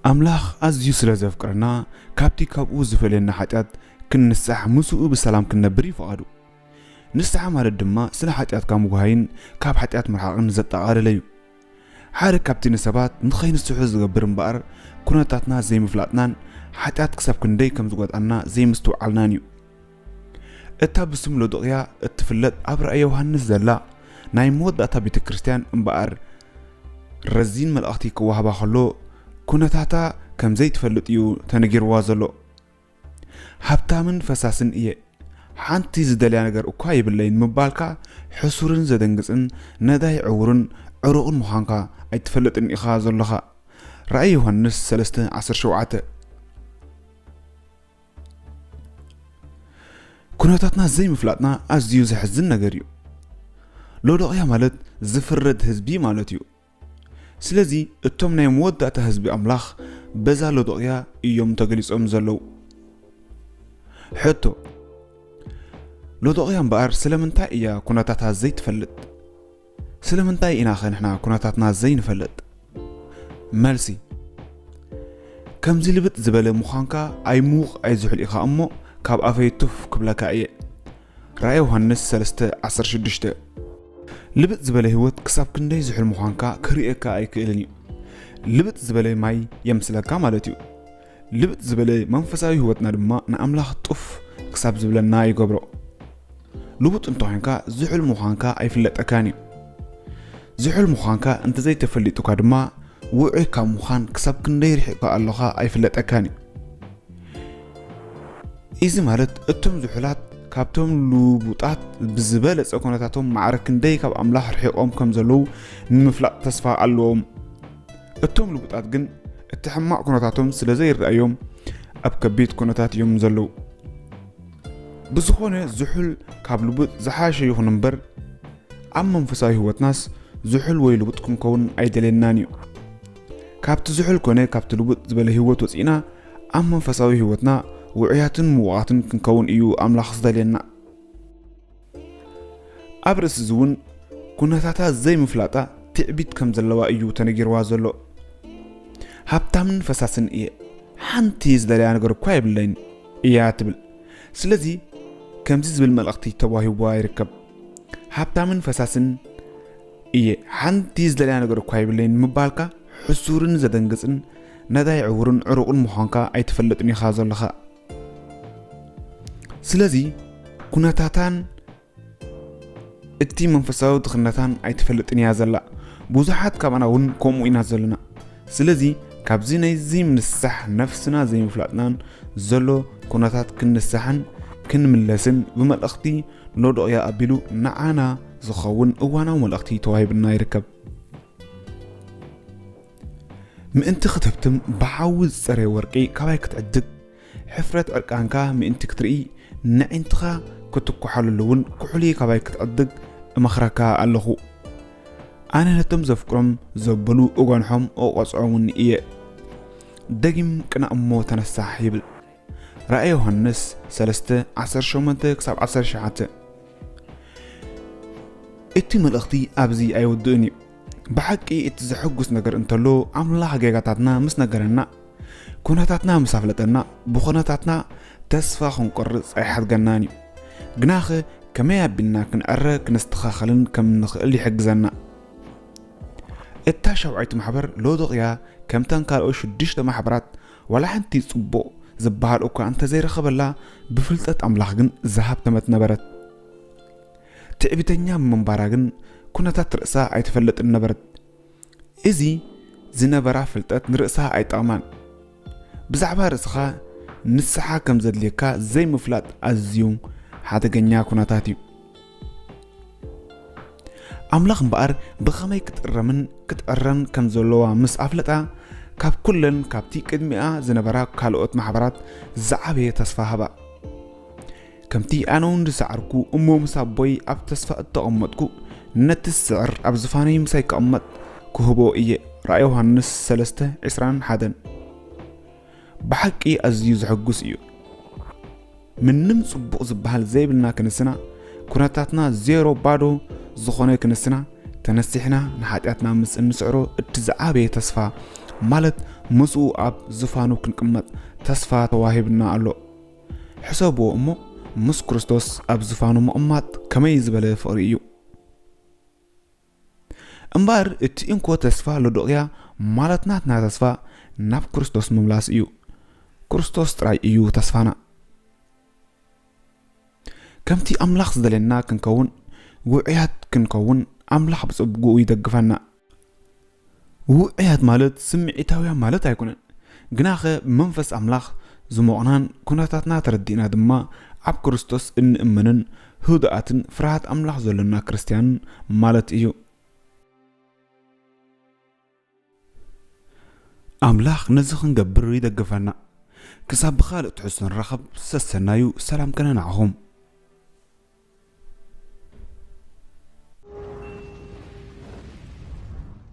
ኣምላኽ ኣዝዩ ስለ ዘፍቅረና፣ ካብቲ ካብኡ ዝፈልየና ሓጢኣት ክንንሳሕ፣ ምስኡ ብሰላም ክንነብር እዩ ፍቓዱ። ንስሓ ማለት ድማ ስለ ሓጢኣትካ ምጉሃይን ካብ ሓጢኣት ምርሓቕን ዘጠቓለለ እዩ። ሓደ ካብቲ ንሰባት ንኸይንስሑ ዝገብር እምበኣር፣ ኩነታትና ዘይምፍላጥናን ሓጢኣት ክሳብ ክንደይ ከም ዝጎድኣና ዘይምስትውዓልናን እዩ። እታ ብስም ሎዶቅያ እትፍለጥ ኣብ ራእይ ዮሃንስ ዘላ ናይ መወዳእታ ቤተ ክርስቲያን እምበኣር፣ ረዚን መልእኽቲ ክወሃባ ከሎ፣ ኩነታታ ከም ዘይትፈልጥ እዩ ተነጊርዋ ዘሎ። ሃብታምን ፈሳስን እየ፣ ሓንቲ ዝደልያ ነገር እኳ የብለይን ምባልካ፣ ሕሱርን ዘደንግጽን ነዳይ ዕውርን ዕሩቕን ምዃንካ ኣይትፈልጥን ኢኻ ዘለኻ። ራእይ ዮሃንስ ሰለስተ ዓሰርተ ሸውዓተ። ኩነታትና ዘይምፍላጥና ኣዝዩ ዘሕዝን ነገር እዩ። ሎዶቅያ ማለት ዝፍረድ ህዝቢ ማለት እዩ። ስለዚ እቶም ናይ መወዳእታ ህዝቢ ኣምላኽ በዛ ሎዶቅያ እዮም ተገሊጾም ዘለዉ። ሕቶ፣ ሎዶቅያ እምበኣር ስለምንታይ እያ ኩነታታ ዘይትፈልጥ? ስለምንታይ ኢናኸ ንሕና ኩነታትና ዘይንፈልጥ? መልሲ፣ ከምዚ ልብጥ ዝበለ ምዃንካ ኣይምውቕ ኣይዝሑል ኢኻ እሞ፣ ካብ ኣፈይ ቱፍ ክብለካ እየ። ራእይ ዮሃንስ ሰለስተ ዓሰርተ ሽዱሽተ። ልብጥ ዝበለ ህይወት ክሳብ ክንደይ ዝሑል ምዃንካ ክርእየካ ኣይክእልን እዩ። ልብጥ ዝበለ ማይ የምስለካ ማለት እዩ። ልብጥ ዝበለ መንፈሳዊ ህይወትና ድማ ንኣምላኽ ጡፍ ክሳብ ዝብለና ይገብሮ። ልቡጥ እንተኾይንካ ዝሑል ምዃንካ ኣይፍለጠካን እዩ። ዝሑል ምዃንካ እንተዘይተፈሊጡካ ድማ ውዑይ ካብ ምዃን ክሳብ ክንደይ ርሒቕካ ኣለኻ ኣይፍለጠካን እዩ። እዚ ማለት እቶም ዝሑላት ካብቶም ልቡጣት ብዝበለጸ ኩነታቶም ማዕረ ክንደይ ካብ ኣምላኽ ርሒቖም ከም ዘለዉ ንምፍላጥ ተስፋ ኣለዎም። እቶም ልቡጣት ግን እቲ ሕማቕ ኩነታቶም ስለ ዘይረኣዮም ኣብ ከቢድ ኩነታት እዮም ዘለዉ። ብዝኾነ ዝሑል ካብ ልቡጥ ዝሓሸ ይኹን እምበር ኣብ መንፈሳዊ ህይወትናስ ዝሑል ወይ ልቡጥ ክንከውን ኣይደልየናን እዩ። ካብቲ ዝሑል ኮነ ካብቲ ልቡጥ ዝበለ ህይወት ወጺእና ኣብ መንፈሳዊ ህይወትና ውዑያትን ምዉቓትን ክንከውን እዩ ኣምላኽ ዝደልየና። ኣብ ርእሲ እዚ እውን ኩነታታ ዘይምፍላጣ ትዕቢት ከም ዘለዋ እዩ ተነጊርዋ ዘሎ። ሃብታምን ፈሳስን እየ፣ ሓንቲ ዝደለያ ነገር እኳ የብለይን እያ ትብል። ስለዚ ከምዚ ዝብል መልእኽቲ ተዋሂብዋ ይርከብ። ሃብታምን ፈሳስን እየ፣ ሓንቲ ዝደለያ ነገር እኳ የብለይን ምባልካ ሕሱርን ዘደንግጽን ነዳይ ዕውርን ዕሩቕን ምዃንካ ኣይትፈልጥን ኢኻ ዘለኻ። ስለዚ ኩነታታን እቲ መንፈሳዊ ድኽነታን ኣይትፈልጥን እያ ዘላ። ብዙሓት ካባና እውን ከምኡ ኢና ዘለና። ስለዚ ካብዚ ናይዚ ምንሳሕ ነፍስና ዘይምፍላጥናን ዘሎ ኩነታት ክንንሳሕን ክንምለስን ብመልእኽቲ ሎዶቅያ ኣቢሉ ንዓና ዝኸውን እዋናዊ መልእኽቲ ተዋሂብና ይርከብ። ምእንቲ ክትህብትም ብሓዊ ዝጸረየ ወርቂ ካባይ ክትዕድግ፣ ሕፍረት ዕርቃንካ ምእንቲ ክትርኢ፣ ነዒንትኻ ክትኩሓለሉ እውን ኩሕሊ ካባይ ክትዕድግ እመኽረካ ኣለኹ። ኣነ ነቶም ዘፍቅሮም ዘበሉ እጓንሖም እቖጽዖምኒ እየ። ደጊም ቅናእ እሞ ተነሳሕ ይብል። ራእይ ዮሃንስ ሰለስተ ዓሰርተ ሸሞንተ ክሳብ ዓሰርተ ትሽዓተ። እቲ መልእኽቲ ኣብዚ ኣይውድእን እዩ። ብሓቂ እቲ ዘሐጉስ ነገር እንተሎ፣ ኣምላኽ ጌጋታትና ምስ ነገረና፣ ኩነታትና ምስ ኣፍለጠና፣ ብኹነታትና ተስፋ ክንቆርጽ ኣይሓድገናን እዩ። ግናኸ ከመይ ኣቢልና ክንዕረ ክንስተኻኸልን ከም ንኽእል ይሕግዘና። እታ ሻውዓይቲ ማሕበር ሎዶቅያ ከምተን ካልኦት ሽዱሽተ ማሕበራት ዋላ ሓንቲ ጽቡቕ ዝበሃል እኳ እንተዘይረኸበላ፣ ብፍልጠት ኣምላኽ ግን ዝሃብተመት ነበረት። ትዕቢተኛ ብምንባራ ግን ኩነታት ርእሳ ኣይትፈልጥን ነበረት። እዚ ዝነበራ ፍልጠት ንርእሳ ኣይጠቕማን። ብዛዕባ ርእስኻ ንስሓ ከም ዘድልየካ ዘይምፍላጥ ኣዝዩ ሓደገኛ ኩነታት እዩ። ኣምላኽ እምበኣር ብኸመይ ክትእረምን ክትዕረን ከም ዘለዋ ምስ ኣፍለጣ፣ ካብ ኩለን ካብቲ ቅድሚኣ ዝነበራ ካልኦት ማሕበራት ዝዓበየ ተስፋ ሃባ። ከምቲ ኣነ እውን ዝሰዓርኩ እሞ ምስ ኣቦይ ኣብ ተስፋ እተቐመጥኩ፣ ነቲ ዝስዕር ኣብ ዝፋነይ ምሳይ ክቕመጥ ክህቦ እየ። ራእይ ዮሃንስ ሰለስተ ዕስራን ሓደን። ብሓቂ ኣዝዩ ዘሐጉስ እዩ። ምንም ጽቡቕ ዝበሃል ዘይብልና ክንስና፣ ኩነታትና ዜሮ ባዶ ዝኾነ ክንስና፣ ተነሲሕና ንሓጢኣትና ምስ እንስዕሮ እቲ ዝዓበየ ተስፋ ማለት ምስኡ ኣብ ዝፋኑ ክንቅመጥ ተስፋ ተዋሂብና ኣሎ። ሕሰብዎ እሞ፣ ምስ ክርስቶስ ኣብ ዝፋኑ ምቕማጥ ከመይ ዝበለ ፍቕሪ እዩ! እምበኣር እቲ እንኮ ተስፋ ሎዶቅያ፣ ማለት ናትና ተስፋ፣ ናብ ክርስቶስ ምምላስ እዩ። ክርስቶስ ጥራይ እዩ ተስፋና። ከምቲ ኣምላኽ ዝደልየና ክንከውን፣ ውዑያት ክንከውን፣ ኣምላኽ ብጽግኡ ይደግፈና። ውዑያት ማለት ስምዒታውያን ማለት ኣይኮነን። ግናኸ ብመንፈስ ኣምላኽ ዝሞቕናን ኩነታትና ተረዲእና ድማ ኣብ ክርስቶስ እንእመንን ህዱኣትን ፍርሃት ኣምላኽ ዘሎና ክርስትያንን ማለት እዩ። ኣምላኽ ነዚ ክንገብር ይደግፈና። ክሳብ ብኻልእ ትሕዝቶ ንራኸብ፣ ሰሰናዩ ሰላም ከነ ንዓኹም።